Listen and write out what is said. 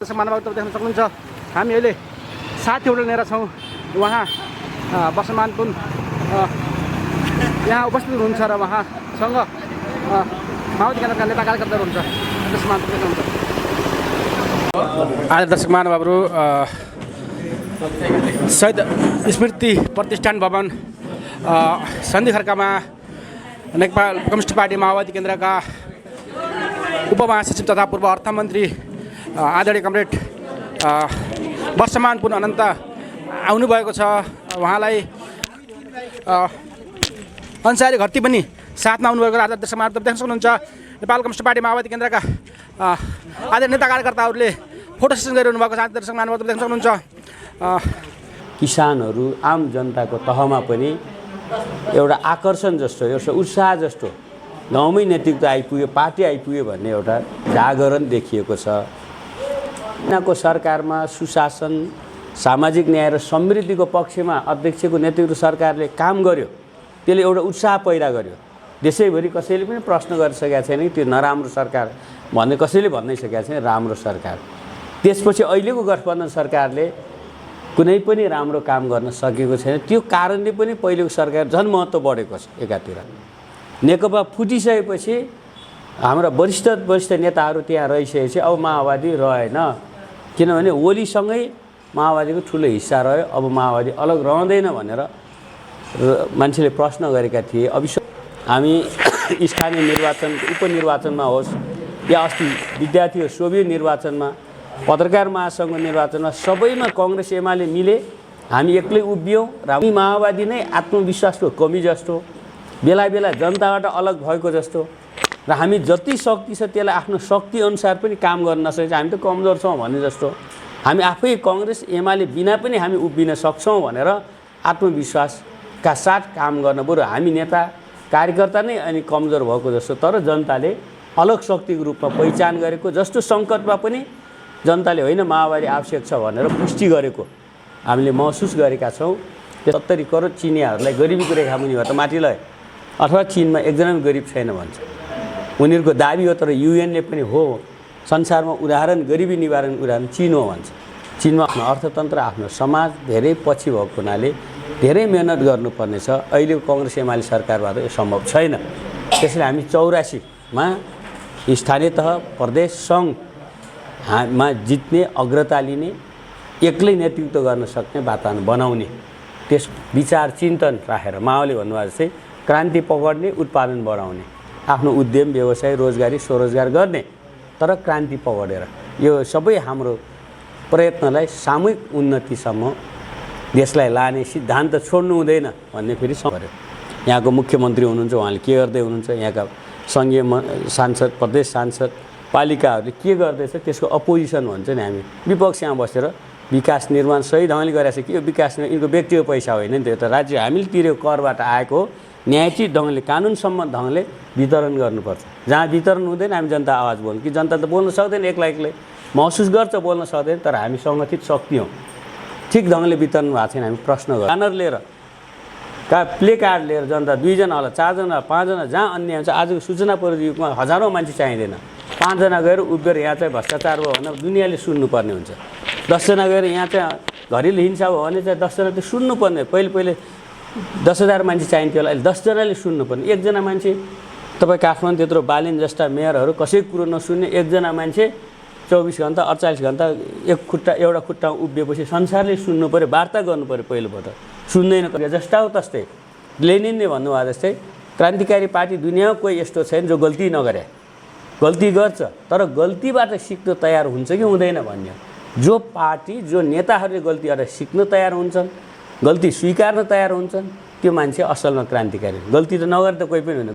मानवता देख्न सक्नुहुन्छ हामी अहिले 7 वटा लिएर छौँ उहाँ वर्षमान पुन यहाँ उपस्थित हुनुहुन्छ र उहाँसँग माओवादी केन्द्रका नेता कार्यकर्ताहरू हुन्छ त्यसमा देख्नुहुन्छ। आज दर्शक महानुभावहरू शहीद स्मृति प्रतिष्ठान भवन सन्धि खर्कामा नेपाल कम्युनिस्ट पार्टी माओवादी केन्द्रका उपमहासचिव तथा पूर्व अर्थमन्त्री आदरणीय कमरेड वर्षमान पुन अनन्त आउनुभएको छ। उहाँलाई अन्सारी घरती पनि साथमा आउनुभएको आज दर्शक देख्न सक्नुहुन्छ। नेपाल कम्युनिस्ट पार्टी माओवादी केन्द्रका आदरणीय नेता कार्यकर्ताहरूले फोटो सेसन गरिरहनु भएको छ। आज दर्शक महानुभावहरू देख्न सक्नुहुन्छ। किसानहरू आम जनताको तहमा पनि एउटा आकर्षण जस्तो एउटा उत्साह जस्तो गाउँमै नेतृत्व आइपुग्यो, पार्टी आइपुग्यो भन्ने एउटा जागरण देखिएको छ। यहाँको सरकारमा सुशासन, सामाजिक न्याय र समृद्धिको पक्षमा अध्यक्षको नेतृत्व सरकारले काम गर्यो। त्यसले एउटा उत्साह पैदा गर्यो। देशैभरि कसैले पनि प्रश्न गरिसकेका छैन कि त्यो नराम्रो सरकार भन्ने, कसैले भन्नै सकेका छैन राम्रो सरकार। त्यसपछि अहिलेको गठबन्धन सरकारले कुनै पनि राम्रो काम गर्न सकेको छैन। त्यो कारणले पनि पहिलेको सरकार झन् महत्त्व बढेको छ। एकातिर नेकपा फुटिसकेपछि हाम्रा वरिष्ठ नेताहरू त्यहाँ रहिसकेपछि अब माओवादी रहेन, किनभने ओलीसँगै माओवादीको ठुलो हिस्सा रह्यो। अब माओवादी अलग रहँदैन भनेर मान्छेले प्रश्न गरेका थिए। अब हामी स्थानीय निर्वाचन, उपनिर्वाचनमा होस् या अस्ति विद्यार्थी सोभियत निर्वाचनमा, पत्रकार महासङ्घको निर्वाचनमा सबैमा काङ्ग्रेस एमाले मिले। हामी एक्लै उभियौँ र माओवादी नै आत्मविश्वासको कमी जस्तो, बेला बेला जनताबाट अलग भएको जस्तो र हामी जति शक्ति छ त्यसलाई आफ्नो शक्ति अनुसार पनि काम गर्न नसकेको, हामी त कमजोर छौँ भन्ने जस्तो, हामी आफै काङ्ग्रेस एमाले बिना पनि हामी उभिन सक्छौँ भनेर आत्मविश्वासका साथ काम गर्न बरु हामी नेता कार्यकर्ता नै अनि कमजोर भएको जस्तो, तर जनताले अलग शक्तिको रूपमा पहिचान गरेको जस्तो, सङ्कटमा पनि जनताले होइन माओवादी आवश्यक छ भनेर पुष्टि गरेको हामीले महसुस गरेका छौँ। 70 करोड चिनियाहरूलाई गरिबीको रेखामुनिबाट माथि लय अथवा चिनमा एकजना पनि गरिब छैन भन्छ उनीहरूको दाबी हो। तर युएनले पनि हो संसारमा उदाहरण, गरिबी निवारण उदाहरण चिन हो भन्छ। चिनमा आफ्नो अर्थतन्त्र, आफ्नो समाज धेरै पछि भएको हुनाले धेरै मेहनत गर्नुपर्ने छ। अहिलेको काङ्ग्रेस एमाले सरकारबाट यो सम्भव छैन। त्यसैले हामी 84मा स्थानीय तह, प्रदेश, सङ्घमा जित्ने, अग्रता लिने, एक्लै नेतृत्व गर्न सक्ने वातावरण बनाउने, त्यस विचार चिन्तन राखेर माओले भन्नुभएको जस्तै क्रान्ति पकड्ने, उत्पादन बढाउने, आफ्नो उद्यम, व्यवसाय, रोजगारी, स्वरोजगार गर्ने, तर क्रान्ति पकडेर यो सबै हाम्रो प्रयत्नलाई सामूहिक उन्नतिसम्म देशलाई लाने सिद्धान्त छोड्नु हुँदैन भन्ने फेरि गर्यो। यहाँको मुख्यमन्त्री हुनुहुन्छ, उहाँले के गर्दै हुनुहुन्छ, यहाँका सङ्घीय सांसद, प्रदेश सांसद, पालिकाहरूले के गर्दैछ त्यसको अपोजिसन भन्छ नि हामी। विपक्षमा बसेर विकास निर्माण सही ढङ्गले गरेको छ कि यो विकास यिनको व्यक्तिगत पैसा होइन नि, त्यो त राज्य हामीले तिरेको करबाट आएको हो। न्यायचित ढङ्गले, कानुनसम्म ढङ्गले वितरण गर्नुपर्छ। जहाँ वितरण हुँदैन हामी जनता आवाज बोल्नु, कि जनता त बोल्न सक्दैन, एक्लै महसुस गर्छ बोल्न सक्दैन, तर हामी सङ्गठित शक्ति हौँ। ठिक ढङ्गले वितरण भएको छैन, हामी प्रश्न गर्छौँ। ब्यानर लिएर, प्ले कार्ड लिएर जनता 2 जना होला, 4 जना, 5 जना, जहाँ अन्याय हुन्छ। आजको सूचना प्रविधिमा हजारौँ मान्छे चाहिँदैन। 5 जना गएर उभिएर यहाँ चाहिँ भ्रष्टाचार भयो भने दुनियाँले सुन्नुपर्ने हुन्छ। 10 जना गएर यहाँ चाहिँ घरेलु हिंसा भयो भने चाहिँ 10 जना त्यो सुन्नुपर्ने। पहिले 10,000 मान्छे चाहिन्थ्यो होला, अहिले 10 जनाले सुन्नुपर्ने। 1 जना मान्छे, तपाईँ काठमाडौँ त्यत्रो बालिन जस्ता मेयरहरू कसै कुरो नसुन्ने, 1 जना मान्छे 24 घन्टा 48 घन्टा एउटा खुट्टामा उभिएपछि संसारले सुन्नु पऱ्यो, वार्ता गर्नु पऱ्यो। पहिलोपटक सुन्दैन जस्ता हो तस्तै। लेनिनले भन्नुभयो जस्तै क्रान्तिकारी पार्टी दुनियाँमा कोही यस्तो छैन जो गल्ती नगरे। गल्ती गर्छ तर गल्तीबाट सिक्न तयार हुन्छ कि हुँदैन भन्ने। जो पार्टी, जो नेताहरूले गल्तीबाट सिक्न तयार हुन्छन्, गल्ती स्वीकार्न तयार हुन्छन्, त्यो मान्छे असलमा क्रान्तिकारी। गल्ती त नगरे त कोही पनि हुँदैन।